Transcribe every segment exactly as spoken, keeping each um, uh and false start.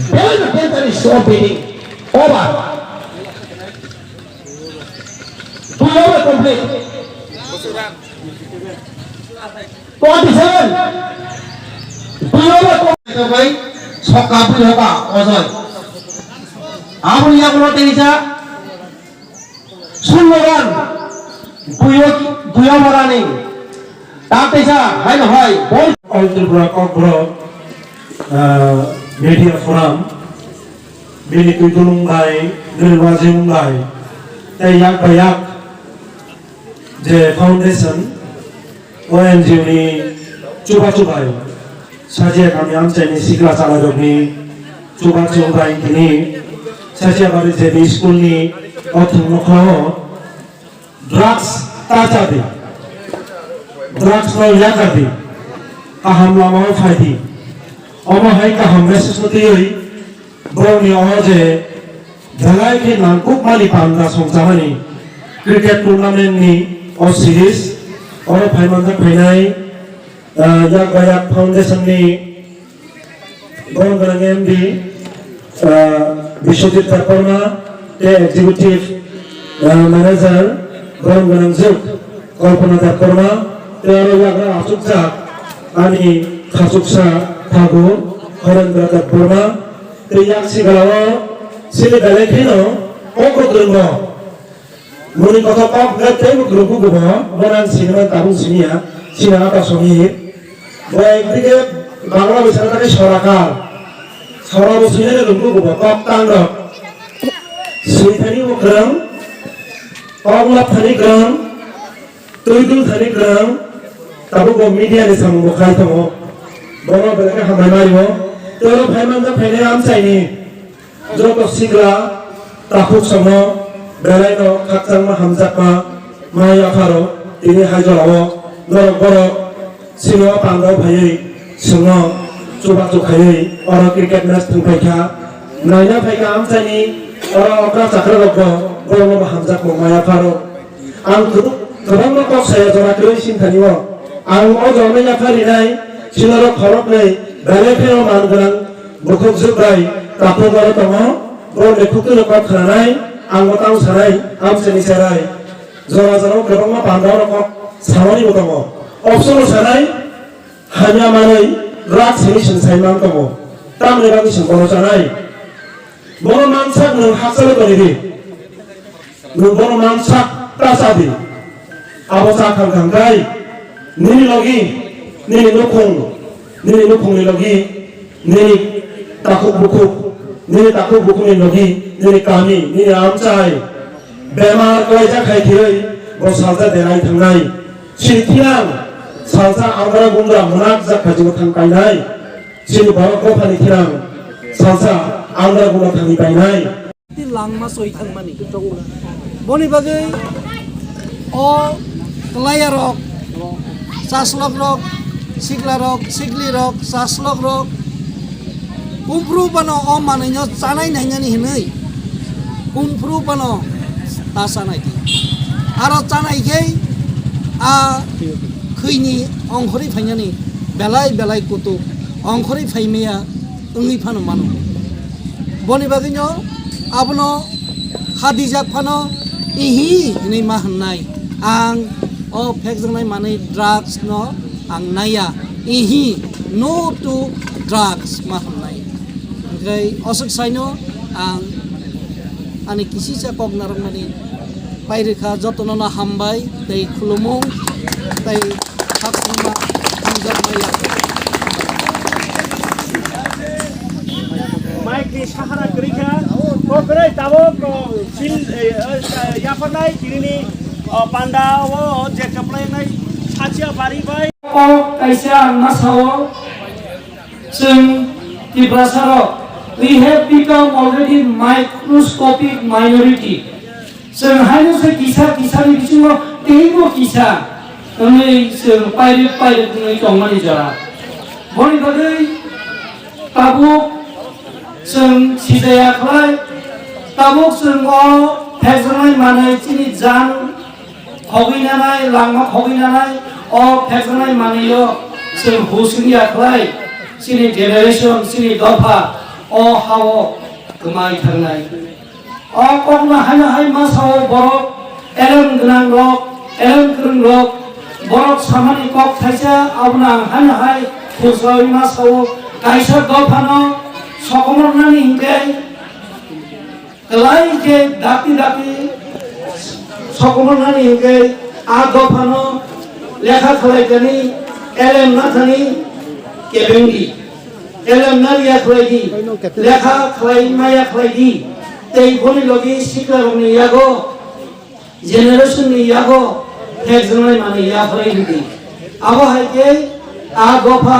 Belai no tentani so bini. Over. Dui over complete. Twenty seven. Dui over complete. Bai sokka bui hoka ojoi. Aboni yagulo teisa. Sulmoran, buyo, buyo morani, tak teisa, hai no hai, bol. All Tripura Kokborok, ah, Media Forum, bini twi tulung bai, bini wajing bai, tei yak bai yak, je foundation, O N G O ni chubachu bai, Sajiya kami amchaini sikla chalarokni chubachu bai tini Sajiya bari J B school ni o thwng nokha o drugs ta cha di, drugs no yakar di, kaham lama o phai di, omo hai kaham message no twiwi Borokni o je belai khe nangkukmani panda songchamani cricket tournament ni o series oro phaimanjak phainai, ah, Yak Bayak Foundation ni borom gwnang M D, ah, Biswajit Debbarma tei executive, ah, manager borom gwnang juk Kalpana Debbarma tei oro yagra achukjak ani khachuksa Thakur Horendra Debbarma. Tei yak sikla o sini belai kheno kok rok rwngo. Muni kothok kok hwnkhe teibo kwrwngkuk bo, bono ang siniman tabuk siniya, sini ata songwi. Bo ekdike Bangla bai sana thangwi sorakar. Sora bo swinani rwngkuk bo, kok tang rok. Swithani bo kwrwng, kok lap thani kwrwng, twi dul thani kwrwng, tabuk bo media ni samung bo khai tongo. Bono belai khe hambai mari o. Tei oro phai manjak phainai amchaini. Joto sikla takhuk songno belaino khakchangma hamjakma ma yapharo tini hai jorao norok borok sino pandao phaiwi songno chubachu khaiwi oro cricket match thwngphaikha. Naina phaikha amchaini oro okra chakra rokbo borokno bo hamjakma ma yapharo. Ang kwbang-, kwbangma kok saya jora kwrwi singthani o. Ang o jorano yapha rinai sinorok khoroknwi belai pheno man gwnang bukhuk jwk bai takhuk oro tongo. Bo lekhuk twino kok khnanai, ang bo tamo sanai, amchaini serai. Jora jora o kwbangma panda oro kok samani bo tongo. Option o sanai, hamya manwi drugs hinwi chwng sai man tongo. Tamni bagwi chwng bono chanai? Bono mansak nwng hakchalo tongwi di. Nwng bono mansak ta cha di. Abo cha khang khang khai nini logi, nini nukhung, nini nukhungni logi, nini takhuk bukhuk, nini takhuk bukhukni logi, nini kami, nini amchai bemar klaijak hai thwiwi bo salsa derai thangnai. Sini thilang salsa angra gungra mwnakjak khajibo thang painai. Sini borok dophani thilang salsa angra gungra thangwi painai. Langma soi thangmani. Boni bagwi o kwlaiya rok, chaslok rok, sikla rok, sikli rok, chaslok rok, kumphru phano o manwino chanai nainani hinwi kumphru phano ta chanai di. Aro chanai khe a khwini ongkhorwi phainani belai belai kutuk ongkhorwi phaimaya wngwi phano mano. Boni bagwino abono kha dijak phano ihi hinwi ma hwnnai, ang o phekjaknai manwi drugs no ang naiya, ihi, no to drugs ma hwnnai. Hwnkhe oswk saino ang ani kisisa kok narwkmani pairikha, jotono no hambai tei khulumung tei khakchangma hamjakmaya. Mike ni sahara kwrwi kha, o kwrwi tabuk, o, sil, e, e, yapharnai tinini, o, panda o je kwplainai sachiya bari bai. O kaisa ang ma sao, chwng Tiprasa rok, we have become already microscopic minority. Chwng haino se kisa kisani bisingo teibo kisa wngwi chwng pairwk pairwk wngwi tongmani jora. Boni bagwi tabuk chwng sijaya khlai, tabuk chwng o phekjaknai manwi chini jang khogwi nanai, langma khogwi nanai, o phekjaknai manwio chwng hus wngya khlai, chini generation, chini dopha, O ha-o kwmai thangnai. O kokno haino hai ma sao borok elem gwnang rok, elem kwrwng rok, borok samani kok thaisa, abono ang haino hai khursaui ma sao, kaisa dophano sokomornani hinkhe kwlai khe dakti dakti sokomornani hinkhe a dophano lekha khlaikani elem nathani kebengdi. Elem nariya khlaidi, lekha khlai maya khlaidi, tei boni logi siklarokni yago, generation ni yago, phekjaknai manwi yapharwi hwndi. Abo hai khe a dopha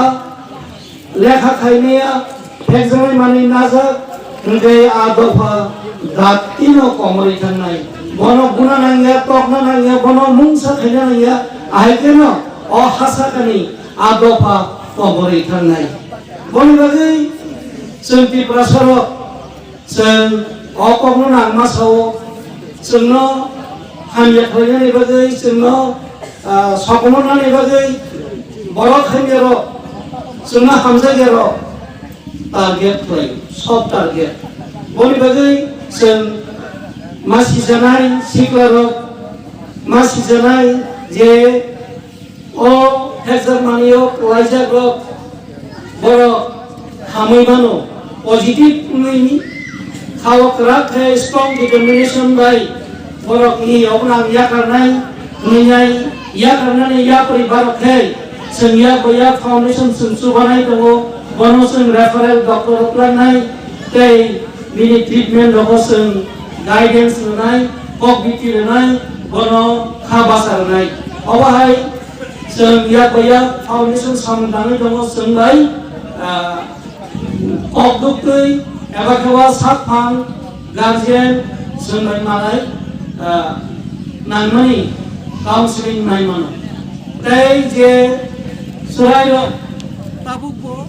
lekha khaimaya, phekjaknai manwi najak, hwnkhe a dopha daktino komorwi thangnai. Bono guna nangya, tokna nangya, bono mungsa khaina nangya, ahai kheno o hasakani a dopha komorwi thangnai. Boni bagwi chwng Tiprasarok, chwng o kokno nangma sao, chwngno hamya khlainani bagwi, chwngno, ah, sokomornani bagwi, borok hamyarok, chwngno hamjakyarok target khlai, soft target. Boni bagwi chwng ma sijanai siklarok, ma sijanai je o phekjakmani o kwlaijak rok borok hamwi mano, positive wngwi kha o kwrak khe strong determination bai borok ni obo ang yakarnai hwnwi nai yakarnani yapri barok khe chwng yak bai yak foundation chwng chubanai tongo, bono chwng referral doctor rok langnai tei bini treatment rogo chwng guidance rwnai, kok biti rwnai, bono kha basa rwnai. Obo hai chwng yak bai yak foundation samung tangwi tongo chwng bai, ah, kok duktwi eba khe o sak phang guardian chwng bai malai, ah, nangmani counseling nai mano. Tei je chwrairok tabukbo